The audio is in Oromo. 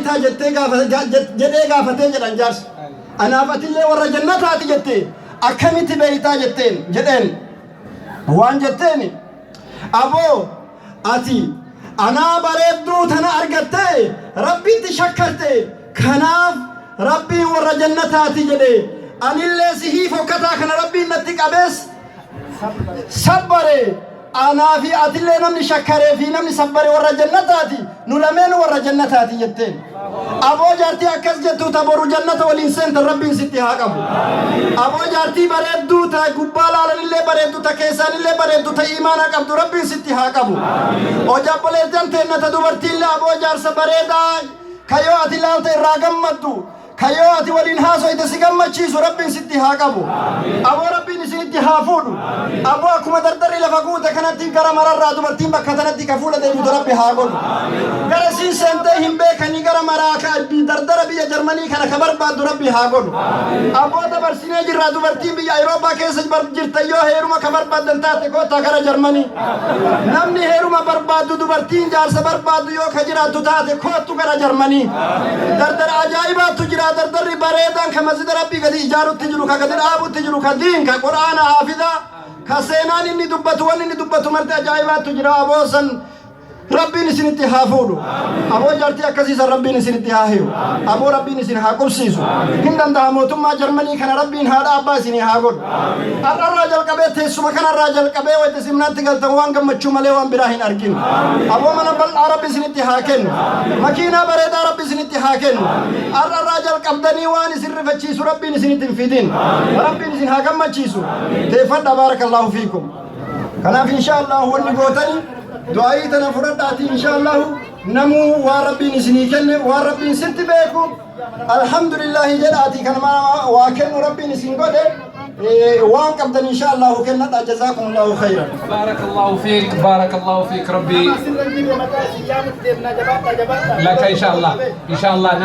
beeytaa jettee jedhee gaafatee jedhan jaarsi. Anaaf atillee warra jannataati jette, akkamitti beeytaa jetteen jedheen. Waan jetteen, aboo ati anaa bareedduu tana argattee Rabbitti shakkarte, kanaaf Rabbiin warra jannataati jedhe. Anillee sihii fokkataa kana Rabbiin natti qabees sabbare. Anaa fi atillee namni shakkaree fi namni sabbare warra jannataati, nu lameen warra jannataati jetteen. Aboo, jaartii akkas jettu ta boru jannata waliin seentan Rabbiin sitti haa qabu. Aboo, jaartii bareedduu ta gubbaa laalanillee bareeddu, ta keessaanillee bareeddu, ta imaanaa qabdu Rabbiin sitti haa qabu. Obboleettan teenna ta dubartiillee, aboo, jaarsa bareedaa kayoo ati laalta irraa gammaddu, kayoo ati waliin haasoyte si gammachiisu Rabbiin sitti haa qabu. Aboo, Rabbiin isinitti haa fuudhu. Aboo, akkuma dardarri lafa guute kanatti gara mararraa dubartiin bakka tanatti ka fuula deebitu Rabbi haa godhu. Gara siin seentee hin beekanii gara maraa ka dardara biyya Jarmanii kana ka barbaaddu Rabbi haa godhu. Aboo, dabarsinee jirraa, dubartiin biyya Awurooppaa keessa jirta yoo heeruma ka barbaaddan taate, koottaa gara Jarmanii. Namni heeruma barbaaddu, dubartiin jaarsa barbaaddu yoo ka jiraattu taate, koottu gara Jarmanii. Dardara ajaa'ibaattu jira. Dardarri bareedaan ka masjida Rabbii gadi ijaarutti jiru, ka gadi dhaabutti jiru, ka diin, ka Qur'aana haafidaa, ka seenaan inni dubbatu, wanni inni dubbatu marti ajaa'ibaattu jira. Aboosan Rabbiin isinitti haa fuudhu. Aboo, jaartii akkasiisan Rabbiin isinitti haa hiru. Aboo, Rabbiin isin haa qubsiisu. Hin danda'a mootummaa Jarmanii kana Rabbiin haadha abbaa isinii haa godhu. Har'arraa jalqabee, teessuma kanarraa jalqabee, wayita isin galtan waan gammachuu malee waan biraa hin argin. Aboo, mana bal'aa Rabbi isinitti haa kennu. Makiinaa bareedaa Rabbi isinitti haa kennu. Har'arraa jalqabdanii waan isin rifachiisu Rabbiin isinitti hin fidin. Rabbiin isin haa gammachiisu. Teeffadha, baarakallaahu fiikum. Kanaaf insha Allah wanni gootani du'aayii tana fudhadhaati, insha Allah namuu waan Rabbiin isinii kenne, waan Rabbiin sitti beeku alhamdulillahi jedhaati. Kan waa kennu Rabbiin isin godhe, waan qabdan insha Allah kennadha. Jazaakumullahu khayran. بارك الله فيك، بارك الله فيك، ربي لك إن شاء الله، إن شاء الله.